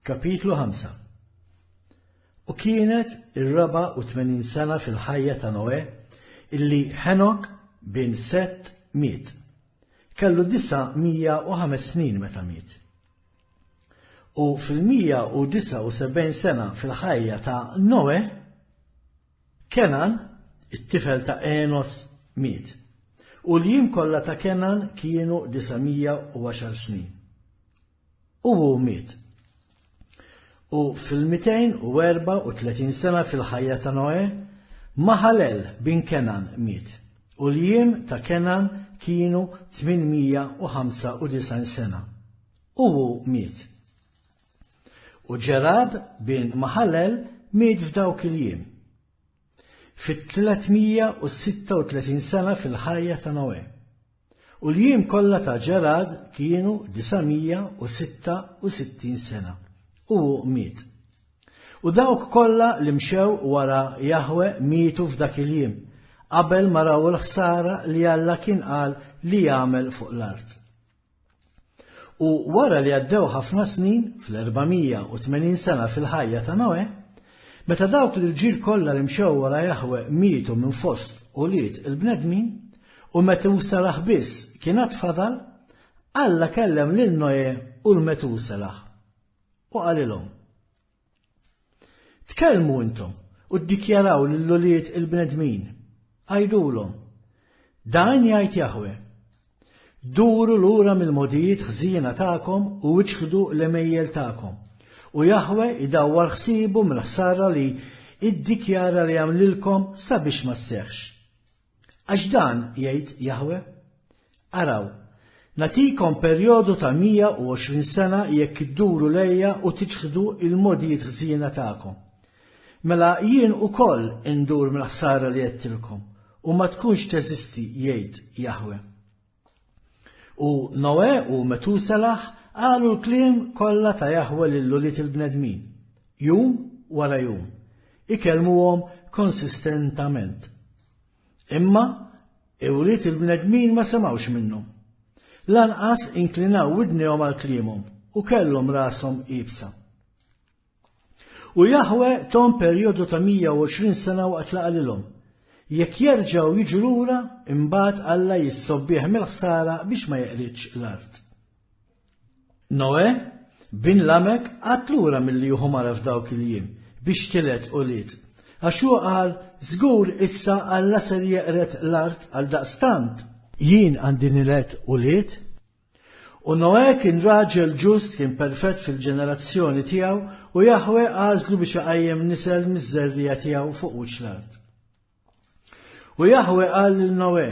Kapitlu 5 U kienet ir-raba' u 80 sena fil-ħajja ta' Noè illi Ħenok bin Set miet. Kellu 905 snin meta miet. U fil-179 sena fil-ħajja ta' Noè, Kenan, it-tifel ta' Enos, miet. U l-jiem kollha ta' Kenan kienu 910 snin. U hu miet. U fil-234 sena fil-ħajja ta' Noè, Mahalel bin Kenan miet. U l-jiem ta' Kenan kienu 895 sena. U hu miet. U Ġerad bin Mahalel miet f'dawk il-jiem. Fit-336 sena fil-ħajja ta' Noè. U l-jiem kollha ta' Ġerad kienu 966 sena, u hu miet. U dawk kollha li mxew wara Jaħwe mietu f'dak il-jiem, qabel ma raw il-ħsara li Alla kien qal li jagħmel fuq l-art. U wara li għaddew ħafna snin, fl-480 sena fil-ħajja ta' Noè, meta dawk l-irġiel kollha li mxew wara Jaħwe mietu minn fost ulied il-bnedmin, u Metuselaħ biss kien għad fadal, Alla kellem lil Noè u l-Metuselaħ u qalilhom, Tkellmu intom u ddikjaraw lil ulied il-bnedmin. Għidulhom, Dan jgħid Jaħwe, Duru lura mill-mogħdijiet ħżiena tagħkom u iċħdu l-għemejjel tagħkom. U Jaħwe jdawwar ħsiebu mill-ħsara li iddikjara li għamlilkom sabiex ma sseħħx. Għax dan jgħid Jaħwe, Araw, nagħtikom perjodu ta' 120 sena jekk idduru lejja u tiċħdu il-mogħdijiet ħżiena tagħkom. Mela jien ukoll indur mill-ħsara li għedtilkom, u ma tkunx teżisti, jgħid Jaħwe. U Noè u Metuselaħ qalu l-kliem kollha ta' Jaħwe lil ulied il-bnedmin, jum wara jum, ikellmuhom konsistentament. Imma ulied il-bnedmin ma semgħux minnhom. Lanqas inklinaw widnejhom għal kliemhom u kellhom rashom iebsa. U Jaħwe thom perjodu ta' 120 sena waqt li qalilhom, jekk jerġgħu jiġu lura, imbagħad Alla jissobbih mill-ħsara biex ma jeqridx l-art. Noè, bin Lamek, qagħad lura milli jieħu mara f'dawk il-jiem, biex tiled ulied. Għax hu qal, Żgur issa Alla ser jeqred l-art għaldaqstant jien għandi niled ulied. U Noè kien raġel ġust, kien perfett fil-ġenerazzjoni tiegħu, u Jaħwe għażlu biex iqajjem nisel miż-żerriegħa tiegħu fuq wiċċ l-art. U Jaħwe qal lil Noè,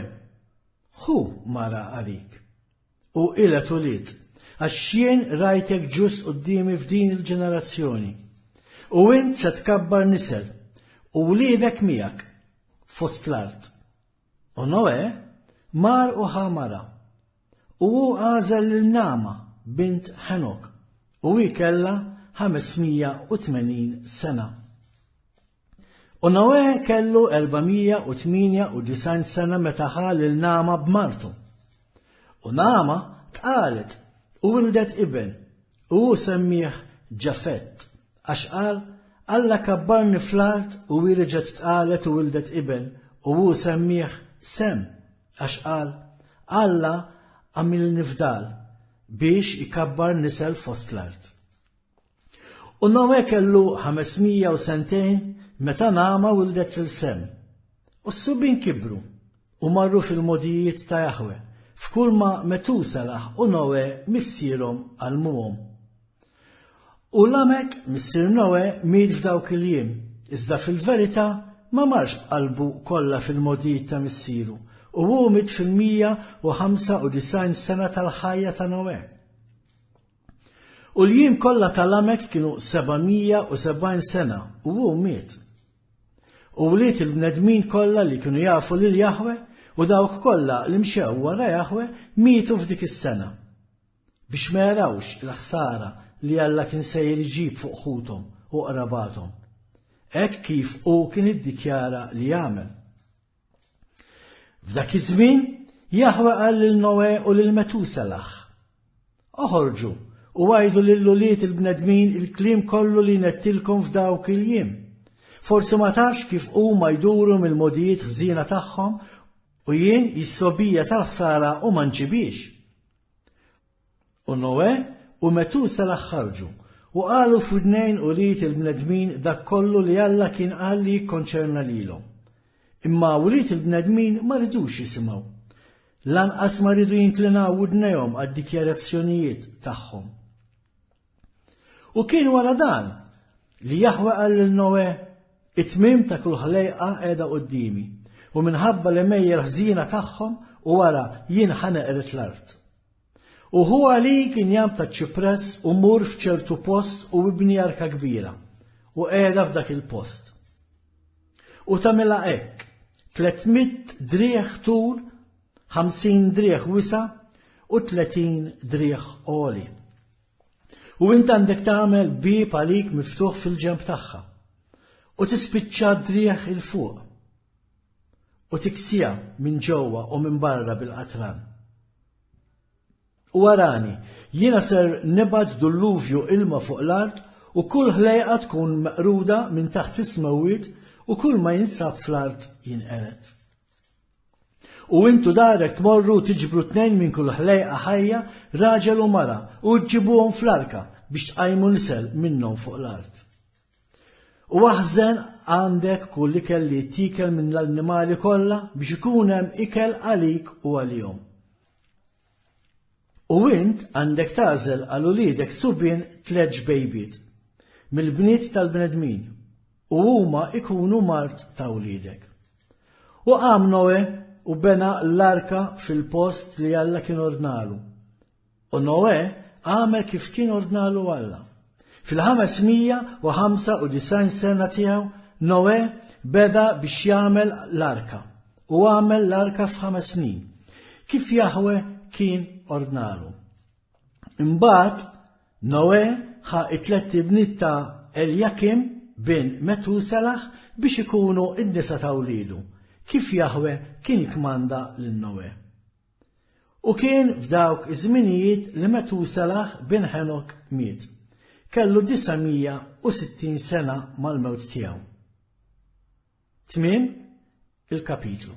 Ħu mara għalik, u iled ulied, għax jien rajtek ġust quddiemi f'din il-ġenerazzjoni. U int se tkabbar nisel, u wliedek miegħek, fost l-art. U Noè mar u ħa mara. U hu għażel lil Nagħma, bint Ħenok, u hi kellha 580 sena. U Noè kellu 498 sena meta ħa lil Nagħma b'martu. U Nagħma tqalet u wildet iben, u hu semmieh Ġafet, għax qal, Alla kabbarni fl-art u hi reġgħet tqalet u wildet iben, u hu semmieh Sem, għax qal, Alla għamilni fdal biex ikabbar nisel fost l-art. U Noè kellu 500 u sentejn meta Nagħma wildet lil Sem. U s-subien kibru u marru fil-mogħdijiet ta' Jaħwe, f'kulma Metuselaħ u Noè missierhom għallmuhom. U Lamek, missier Noè, miet f'dawk il-jiem, iżda fil-verità ma marx b'qalbu kollha fil-mogħdijiet ta' missieru, u hu miet fil-195 sena tal-ħajja ta' Noè. U l-jiem kollha ta' Lamek kienu 770 sena u hu miet. U wlied il-bnedmin kollha li kienu jafu lil Jaħwe u dawk kollha li mxew wara Jaħwe mietu f'dik is-sena. Biex ma jarawx il-ħsara li Alla kien sejjer iġib fuq ħuthom u qrabathom. Hekk kif hu kien iddikjara li jagħmel. F'dak iż-żmien, Jaħwe qal lil Noè u lil Metuselaħ, Oħorġu. u għidu lil ulied il-bnedmin il-kliem kollu li nettilkom f'dawk il-jiem. Forsi ma tafx kif huma jduru mill-mogħdijiet ħżiena tagħhom u jien jissobija tal-ħsara u ma nġibhiex. U Noè u Metuselaħ ħarġu, u qalu f'widnejn ulied il-bnedmin dak kollu li Alla kien qal li jikkonċerna lilhom. Imma wlied il-bnedmin ma ridux jisimgħu. Lanqas ma riedu jinklinaw widnejhom għad-dikjarazzjonijiet tagħhom. U kien wara dan li Jaħwe qal lil Noè, It-tmiem ta' kull ħlejqa qiegħda quddiemi, u minħabba l-għemejjel ħżiena tagħhom u ara jien ħa neqred l-art. U ħu għalik injam ta' ċipress u mur f'ċertu post u ibni arka kbira, u qiegħda f'dak il-post. U tagħmilha hekk, 300 driegħ tul, 50 driegħ wisa' u 30 driegħ għoli. U int għandek tagħmel bieb għalik miftuħ fil-ġenb tagħha u tispiċċa driegħ 'il fuq u tiksiha minn ġewwa u minn barra bil-qatran. U arani, jiena ser nibgħat dulluvju ilma fuq l-art u kull ħlejqa tkun meqruda minn taħt is-smewwiet u kull ma jinsab fl-art jinqered. U int u darek tmorru u tiġbru tnejn minn kull ħlejqa ħajja, raġel u mara, u ġġibuhom fl-arka biex tqajmu nisel minnhom fuq l-art. U aħżen għandek kull ikel li jittiekel minn l-annimali kollha biex ikun hemm ikel għalik u għalihom. U int għandek tagħżel għal uliedek subien tlett ġbejbiet mill-bniet tal-bnedmin, u huma jkunu mart ta' wliedek. U qam Noè u bena l-arka fil-post li Alla kien ordnalu. U Noè għamel kif kien ordnalu Alla. Fil-595 sena tiegħu Noè beda biex jagħmel l-arka u għamel l-arka f'ħames snin, kif Jaħwe kien ordnalu. Imbagħad Noè ħa t-tlett ibniet ta' Eljakim bin Metuselaħ biex ikunu n-nisa ta' wliedu, kif Jaħwe kien ikkmanda lil Noè. U kien f'dawk iż-żminijiet li Metuselaħ bin Ħenok miet. Kellu 960 sena mal-mewt tiegħu. Tmiem il-kapitlu.